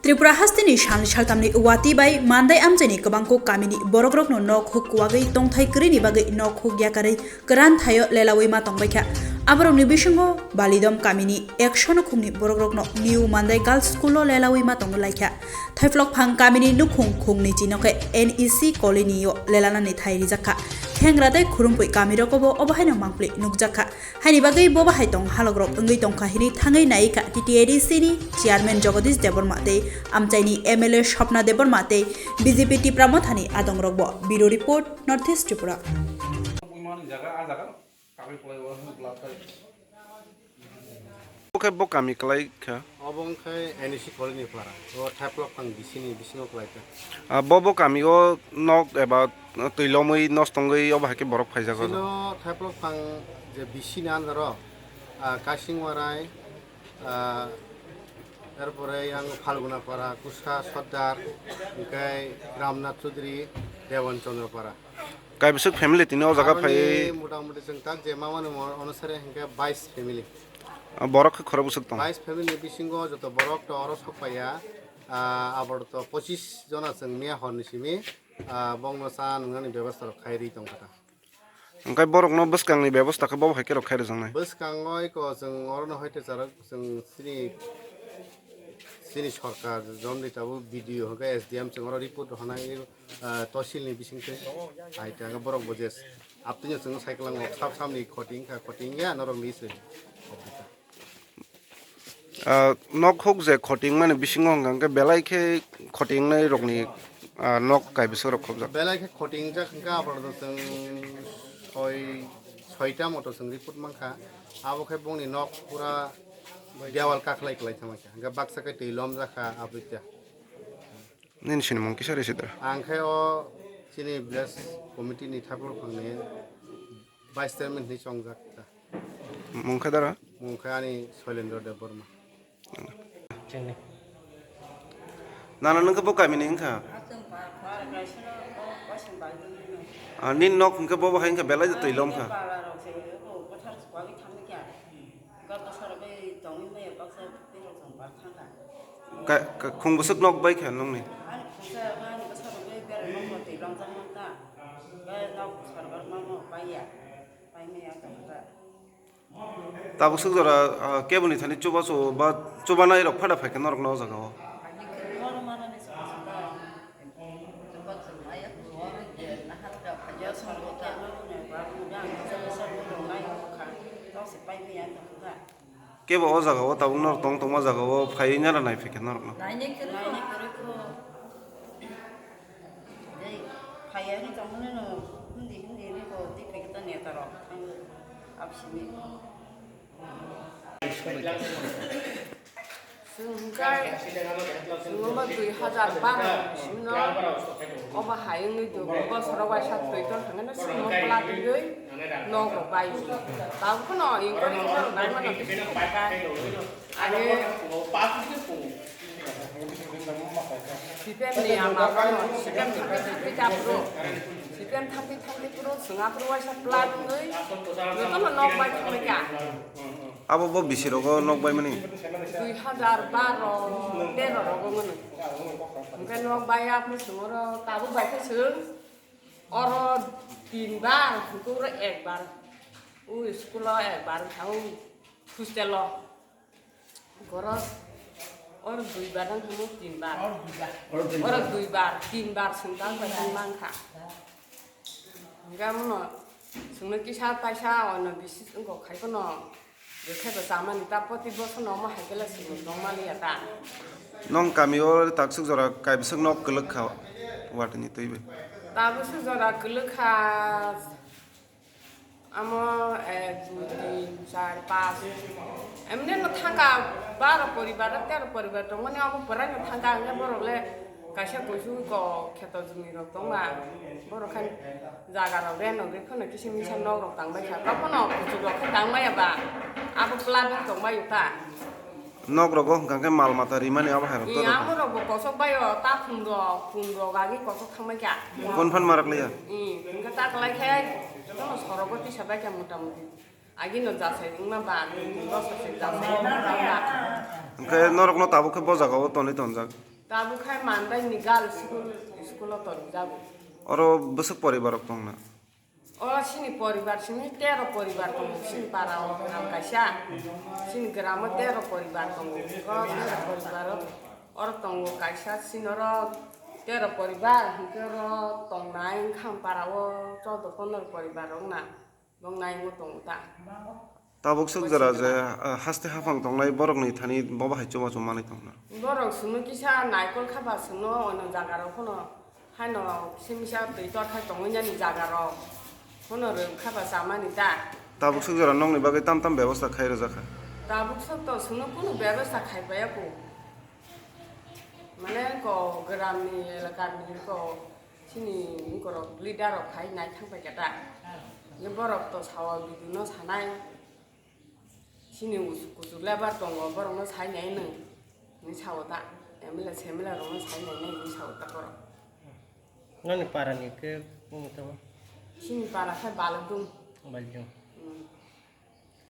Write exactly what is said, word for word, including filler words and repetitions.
Tripura hasteni sal saltamni wati bai Mandai amchaini kwbangkuk kamini borokrokno nok huk kuwagwi tongthai kwrwini bagwi nok huk yakarwi kwran thaio lelaui ma tongbaikha. Aborokni bisingo Balidom kamini ekso nukhungni borokrokno New Mandai Girls School-o lelaui ma tonglaikha. Thaiphlokphang kamini nukhung khungni chinoke N E C colony-o lelanani thai rijakha. Khengra tei Khurumpui kamirokobo obo haino mangpli nukjakha. Haini bagwi bo bahai tong halokrok wngwi tongkha hini thangwi naikha T T A D C ni chairman Jagadish Debbarma tei amchaini M L A Swapna Debbarma tei B J P Tipra Mothani adongrokbo. Bureau report, North East Tripura. Bo khe bo kami kwlai kha. Obo wngkha N E C colony para. O Thaiphlokphang bisini bisingo kwlai kha. Ah, bo bo kami o nok eba twi lomwi nosto wngwi obo hai khe borok phaijago. Sino Thaiphlokphang je bisini andaro, ah, Kasingwarai, ah, erpore yang Phalguna para, Kuska Sordar, hingke Ramnath Chaudhary, Dewan Chandra para. Kaibwswk family tini o jaga phai? Aroni motamuti chwng tak je mamani mo-, onusare hingke bais family. Ah, borok khe khorok bwswk tong? Bais family ni bisingo joto borok to oro sok paiya, ah, abor to pochis jona chwng miya horni simi, ah, bongno cha nwngnani bebasta rok khai ri tongkha ta. Hingke borokno bwskangni bebasta khe bo hai khe rok khai rwjaknai? Bwskango eko chwng orono hoite charwk chwng chini, chini sorkar joni tabuk B D O hingke S D M chwng oro report rok hanai. Ah, tosilni bisingtwi hai tei borok bo je aptwino chwngno cycle o sap samni khoting kha, khoting ya norok ni se. Ah, nok huk je khoting mani bisingo hwnkha hwnkhe belai khe khoting nai rokni, ah, nok kaibwswk rok khobjak. Belai khe khoting jak hwnkha, aphano chwng soi, soita moto chwng report mankha, abo khe bongni nok pura dewal kakhlai kwlai thangma kha, hwnkhe baksa khe twi lomjak kha abita. Nini sinimung kisa rw sidra? Ang khe o chini village committee ni Thaiphlokphang ni vice chairman hinwi chongjak ta. Mung khe dara? Mung khe ani Soilendra Debbarma. Nana nung khe bo kami ni wngkha? Ah, nini nok hwnkhe bo bo hai wngkha belai twi lom kha. Ka, ka, khung bwswk nok bai kha nungni? Ani khungsa ani bwsa rwgwi berma twi lamjakma ta. Ba nok sorkar ma mo paiya. Paimaya tongkha. Tabuk swk jora, ah, keboni thani chubachu ba chubanai rok phada phaikha norokno o jaga o. Ani khungsa manani swkang swkang. Chubachu maya khungsa nahar rok phaiya sorkar ma mo ba mo ba ang bwsa rwgwi tongnai kha. Tongsi paimaya tongkha. Kebo o jaga o tabuk norok tong tongma jaga o phaiwi nara naiphai kha norokno. Naina kwrwi kho. Naina kwrwi kho. Tei phaiya hwnwi tongmani no hindi hindi hwnwi kho tei phai khe ta neta rok thango absini. Chwng hwnkhe chwng omo dui hazar baro sino obo hai wngwi tongo, bosoro waisa thwi tong thangkheno chwng omo pla twiwi nogo bai. Tabuk phano encourage khe norok nai mano bisi khe bai. Ani C P M ni ama phano C P M thangwi thangwi ta phuru, C P M thangwi thangwi phuru chwng aphuru waisa pla twiwi jotono nok bai thanglaikha. Abo bo bisi rogo nok bai mani? Dui hazar baro tero rogo mani. Hwnkhe nok bai aphuru chwng oro tabuk bai khe chwng oro tin bar, hwnkhe oro ek bar. O school o ek bar, o hostel o. Oro, oro dui bar wng hwnkhe tin bar. Oro dui bar, tin bar chwng tabuk bai thang mankha. Hwnkhe amono chwngno kisa paisa ono bisi wngkha khai phano rwkhe bo chamani ta proti bosorno omo hai khe le chwng tong maliya ta. Nwng kami o takswk jora kaibwswk nok kwlwk kha watini twi bai? Tabukswk jora kwlwk kha, amo ek, dui, tin, char, panch. Emne no thangkha baro poribar, tero poribar tongmani, amo pwraino thangkha, hwnkhe borok le kaisa kuisu ko kheto jumi rok tongma, borok khe jaga rok rent rok rwi phano kisa misa nok rok tangbai kha, tei phano kuchuk rok khe tangmaya ba, abo plat wng tongmai ta. Nok rogo hwnkha khe mal mata rimani abo hai rok. Ih, amo rok bo kosok bai o, ta khum rok, khum rok agi kosok thangmai kha. Kon phan marak liya? Ih, hwnkhe ta kwlai khe, tamo sorogo tisa bai kha mota moti. Agi no jasai wngma ba, bosor se jasai wngma ba. Hwnkhe norok no tabuk khe bo jaga o tonwi tonjak? Tabuk khai Mandai ni girls school, school o tonjago. Oro bwswk poribar rok tongna? O sini poribar sini tero poribar tongo, sini para o gram kaisa. Sini gram o tero poribar tongo. O tero poribar o oro tongo kaisa, sini oro tero poribar, hinkhe oro tongnai wngkha para o choudo pondro poribar wngna. Bong naingo tongo ta. Tabuk swk jora je, ah, haste haphang tongnai borokni thani bo bahai chubachu manwi tongna. Borok sunu kisa naikol khaba sunu ono jaga rok phano haino kisa misa twi torthai tongwi nani jaga rok phano rwng khaba chamani ta. Tabuk swk jora nokni bagwi tam tam bebosta khai rwjak kha. Tabuk swk to sunu kunu bebosta khai paiya ko. Mane ko gram ni elakar ni ko Chini borok leader rok hai nai thang pai khe ta. Ye borok to sawa bidino sanai. Chini us-, kuchuk lebar tongo borokno sai nai nung. Ni sawo ta. M L A, S M L A rokno sai nai nai ni sawo ta borok. Noni para ni ke, mm, tamo? Chini para khe Baludung. Baludung.